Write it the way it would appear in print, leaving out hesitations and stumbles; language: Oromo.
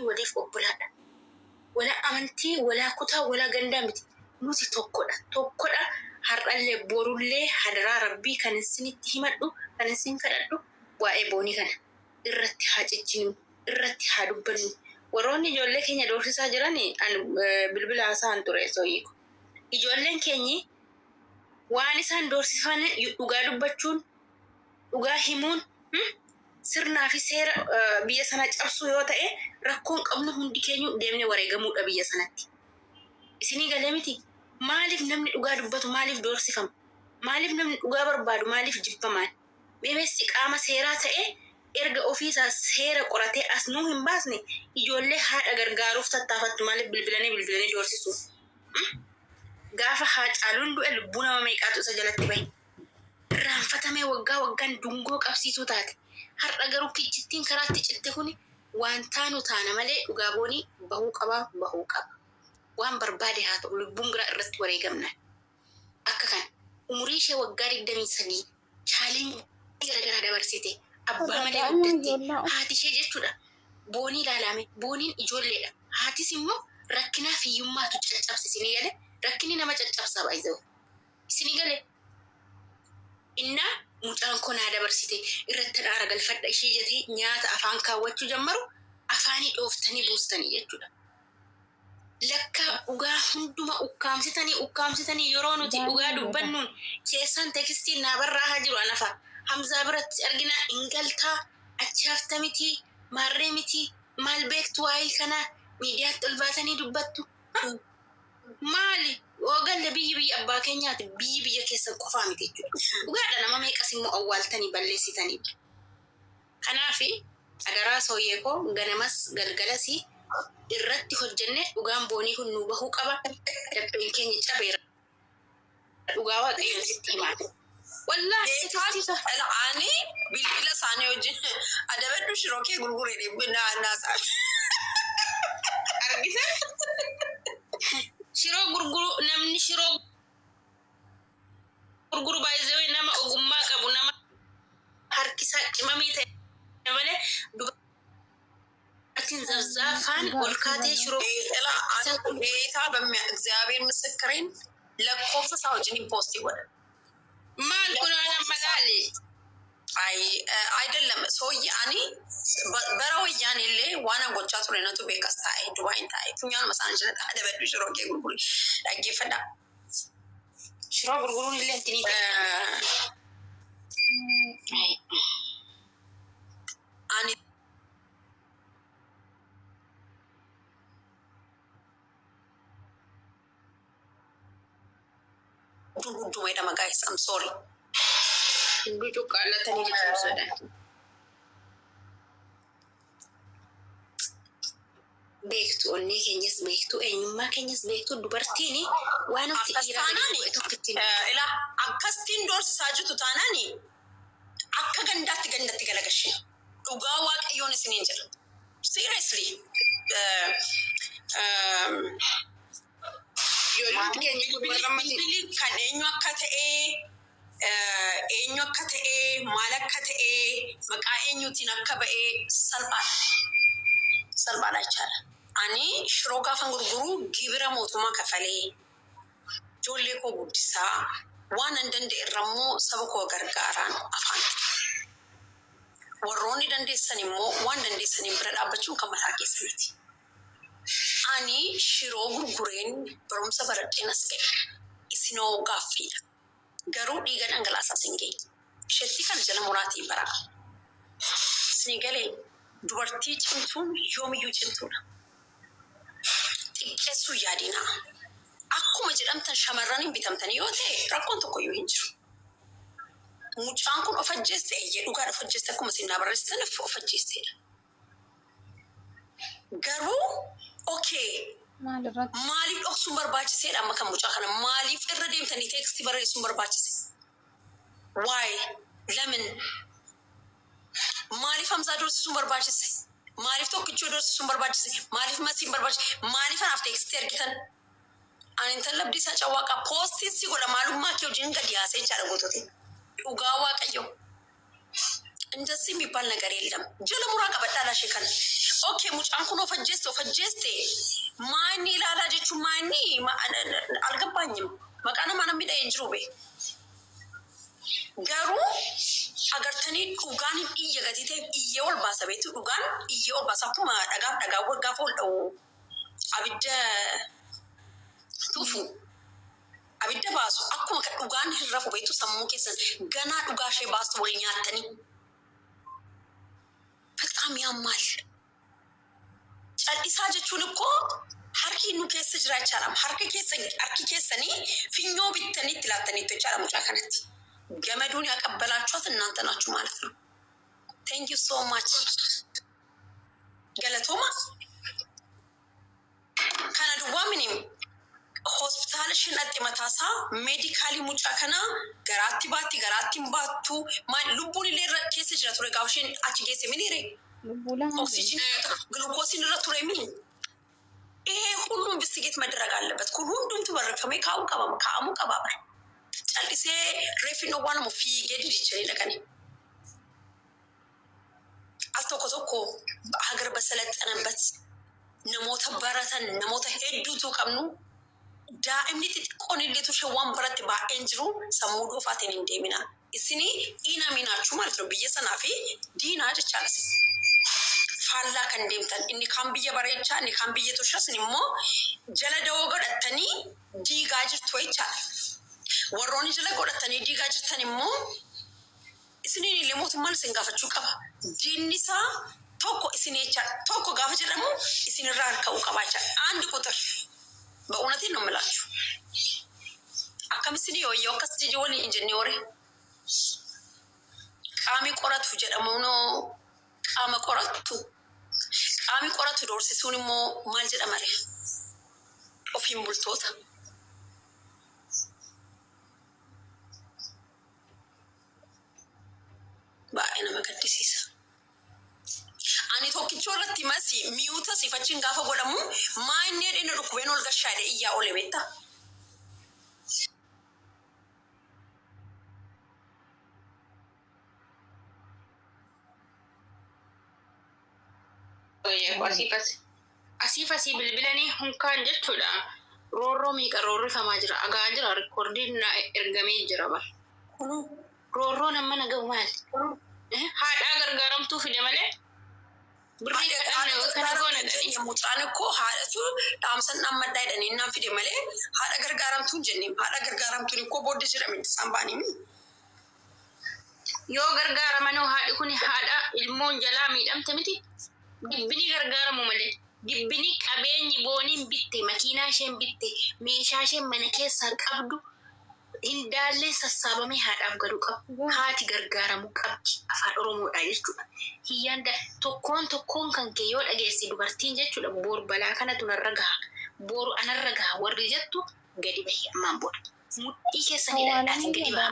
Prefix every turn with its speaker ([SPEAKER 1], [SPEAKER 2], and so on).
[SPEAKER 1] Waliif obbolaadha. Walaa amantii, walaa kutaa, walaa gandaa miti. Nuti tokkodha. Tokkodha. Har'allee borullee hadaraa Rabbii kan isinitti himadhu, kan isin kadhadhu, waa'ee Boonii kana irratti haa cichinu, irratti haa dubbannu. Warroonni ijoollee keenya doorsisaa jiran, an bilbila haasa'an ture sooyyii ko. Ijoolleen keenyi waan isaan doorsifan, dhugaa dubbachuun, dhugaa himuun, sirnaa fi seera biyya sanaa cabsuu yoo ta'e, rakkoon qabnu hundi keenyu deemnee wareegamuudha biyya sanatti. Isinii galee miti? Maaliif namni dhugaa dubbatu maaliif doorsifama? Maaliif namni dhugaa barbaadu maaliif jibbamaan? Meemessi qaama seeraa ta'e erga ofiisaa seera qoratee as nuu hin baasne, ijoollee haadha gargaaruuf tattaafattu maaliif bilbilanii bilbilanii doorsisu? Gaafa Haacaaluun du'e lubbuu nama meeqaatu isa jalatti bahe? Irraanfatamee waggaa waggaan dungoo qabsiisuu taate. Har'a garuu kichittiin karaatti citte kuni waan taanu taana malee dhugaa Boonii bahuu qaba, bahuu qaba. Waan barbaade haa ta'u, lubbuun biraa irratti wareegamnaan. Akka kana umurii ishee waggaa 23 challenge garagaraa dabarsite, abbaa malee guddatte, haati ishee jechuudha. Boonii ilaalaame, Booniin ijoolleedha. Haatis immoo rakkinaaf hiyyummaatu caccabse, isinii galee? Rakkinni nama caccabsa, by the way. Isinii galee? Innaa mucaan koo naa dabarsite irrattan aara galfadha ishee jetee nyaata afaan kaawwachuu jammaru afaanii dhooftanii buustanii jechuudha. Lakkaa dhugaa hunduma ukkaamsitanii ukkaamsitanii yeroo nuti dhugaa dubbannuun keessan tekstiin naa barraahaa jiru anafa Hamzaa biratti arginaa hin galtaa achi hafta mitii maarree mitii maal beektu waa'ee kanaa miidiyaatti ol baatanii dubbattu. Maali yoo galle biyyi biyya abbaa keenyaati, biyyi biyya keessan qofaa miti jechuudha. Dhugaadha, nama meeqas immoo awwaaltanii balleessitanii. Kanaaf adaraa sooyyee koo, ganamas galgalas irratti hojjenne, dhugaan Boonii kun nuu bahuu qaba. Lapheen keenya cabeera. Dhugaa Waaqayyoon sitti himaa. Wallaahi
[SPEAKER 2] Geetaan
[SPEAKER 1] sitti
[SPEAKER 2] ani bilbila isaanii wajjin adabadhu, shiroo kee gurguri naa naa.
[SPEAKER 1] Argite, shiroo gurguru, namni shiroo gurguru baay'ee nama ogummaa qabu, nama harkisaa qimamii ta'e malee dubartiin zafzaafaan ol kaatee shiroo
[SPEAKER 2] ጌታ እግዚአብሔር ምስክሬን lakkoofsa isaa wajjin post godha.
[SPEAKER 1] Maal kun waan amma laali.
[SPEAKER 2] አይ አይደለም ሰውዬ, ani bara wayyaan illee waan an gochaa ture natu beekas taa'e Dubaayin taa'e funyaan masaan jira adabadhu, shiroo kee gurguri, dhaggeeffadha.
[SPEAKER 1] Shiroo gurguruun illee ittiin ta'e.
[SPEAKER 2] Ani hunduma jedhama, guys, I'm sorry.
[SPEAKER 1] Hunduu cuqqaallatanii jechuudha. Beektu, onnee keenyas beektu, eenyummaa keenyas beektu, dubartiin waan nuti
[SPEAKER 2] Akkas
[SPEAKER 1] dhiiraa gadi
[SPEAKER 2] taanaani
[SPEAKER 1] bu'e tokkittiin.
[SPEAKER 2] Ila akkastiin doorsisaa jirtu taanaani akka gandaatti gandatti galagashina. Dhugaa Waaqayyoon isiniin jedha. Seriously.
[SPEAKER 1] Ijoolleen keenya kun warra amma
[SPEAKER 2] Bilbilli kan eenyu akka ta'e, eenyu akka ta'e, maal akka ta'e, maqaa eenyuutiin akka ba'e salphaadha. Salphaadha jechaadha. Ani shiroo gaafan gurguru gibira mootummaa kafalee ijoollee koo guddisaa, waan an danda'e irra immoo saba koo gargaaraan afaan. Warroonni dandeessan immoo waan dandeessaniin bira dhaabbachuun kan mataa keessaniiti. Ani shiroo gurgureen barumsa baradheen as ga'e. Isinoo gaaffiidha. Garuu dhiiga dhangalaasaa sin geenye. Isheetti kana jala muraatiin baraa. Isinii galee, dubartii cimtuun yoomiyyuu cimtuudha. Xiqqeessuu yaadinaa. Akkuma jedhamtan shamarran hin bitamtanii yoo ta'e rakkoon tokkoyyuu hin jiru. Mucaan kun of ajjeeste, eeyyee, dhugaan of ajjeeste, akkuma isin naa barreessitan of ajjeesteedha. Garuu okay,
[SPEAKER 3] Maal irratti?
[SPEAKER 2] maaliif dhoksuun barbaachiseedha amma kan mucaa kana? Maaliif irra deemtanii text barreessuun barbaachise? Waa'ee lamin maaliif Hamzaa doorsisuun barbaachise? Maaliif Tokkichoo doorsisuun barbaachise? Maaliif Masiin barbaachise? Maaliif anaaf text ergitan? Ani intala Abdiisaa Cawwaaqaa post si godha, maalummaa kee wajjin gadi haasee jechaadha gootote. Dhugaa Waaqayyo. እንደዚህ የሚባል ነገር የለም። Jala muraa qabadhaa laashee kana. Okay, mucaan kun of ajjeeste, of ajjeeste maanni ilaalaa jechuun maanni አልገባኝም። Maqaa namaa namni dha'ee hin jiru bee. Garuu agartanii dhugaan iyya gatii ta'eef iyyee ol baasa beektu, dhugaan iyyee ol baasa, akkuma dhagaaf dhagaa wal gaafa ol dha'u abidda tufu abidda baasu, akkuma kan dhugaan hin rafu beektu. Sammuu keessan ganaa dhugaa ishee baastu wal nyaattanii. በጣም ያማል። Cal'isaa jechuun እኮ harki nu keessa jira jechaadha. Harka keessa, harki keessanii finyoo bittanii itti laattaniitu jechaadha mucaa kanatti. ገመዱን ያቀበላችኋት እናንተ ናችሁ ማለት ነው። Thank you so much, galatoomaa. Kana duwwaa minim hospitaala isheen dhaqxe mataasaa medically mucaa kana garaatti baatti, garaatti hin baattu, maal lubbuun illee irra keessa jira ture gaafa isheen achi geesse miniire.
[SPEAKER 3] Lubbuu lama.
[SPEAKER 2] ኦክሲጂን ግሉኮሲን irra ture mini. ይሄ ሁሉ investigate መደረግ አለበት። Kun hundumtu barreeffamee kaa'uu qaba, kaa'amuu qaba bara. Callisee reeffi waan fiigee didichanii dhaqanii. Al tokko tokko ሀገር በሰለጠነበት namoota baratan, namoota hedduutu qabnu, daa'imni xixiqqoon illee ishee waan baratte baay'een jiru, sammuu doofaatiin hin deemina. Isinii diina minaachuu ማለት ነው, biyya sanaa fi diinaa jechaadha. Faallaa kan deemtan, inni kaan biyya bareechaa, inni kaan biyya toshaa, isin immoo jala dawoo godhattanii diigaa jirtu jechaadha. Warroonni jala godhatanii diigaa jirtan immoo isiniin illee mootummaan isin gaafachuu qaba. Diinni isaa tokko isin jechaadha. Tokko gaafa jedhamu isinirraa harka'uu qaba jechaadha. አንድ ቁጥር በእውነቴን ነው የምላችሁ። Akkam isin yoo akkas waliin hin jenne hore qaami qoratu jedhamu, qaama qorattu, qaami qoratu doorsisuun immoo maal jedhama ree? Ofiin bultoota. Baay'ee nama gaddisiisa. Ani tokkichoo irratti masi miyuuta sifachiin gaafa godhamu maa inni dhina dhukkubeen ol gashaadhe iyyaa oole beektaa?
[SPEAKER 1] Asiif asii bilbilanii hunkaan jechuudha. Roorroo meeqa roorrifamaa jira. Agaa jira, rikoordiin na ergamee jira bara.
[SPEAKER 2] Kunuu
[SPEAKER 1] Roorroon amma na gahu maali? Haadhaa gargaaramtuu fide malee. Birrii kadhanna kana goona jedhanii.
[SPEAKER 2] Mucaan ikkoo haadhatu dhaamsan dhaammaddaa jedhanii innaan fide malee haadha gargaaramtuu hin jenneen. Haadha gargaaramtuun ikkoo booddee jedhame isaan ba'anii.
[SPEAKER 1] Yoo gargaaramanoo haadhi kun haadha ilmoon jalaa miidhamte miti. Dibbini gargaaramu malee. Dibbini qabeenyi booniin bitte, makiinaa isheen bitte, meeshaa isheen mana keessaa qabdu hindaallee sassaabamee haadhaaf galuu qabu. Haati gargaaramuu qabdi afaan Oromoodha jechuudha. Hiyyaan tokkoon tokkoon kan kee yoo dhageesse dubartiin jechuudha, boru balaa kanatu narra gaha. Boru anarra gaha warri jettu gadi bahi ammaan booda. Mudhii keessanii dhadhaatiin gadi baha.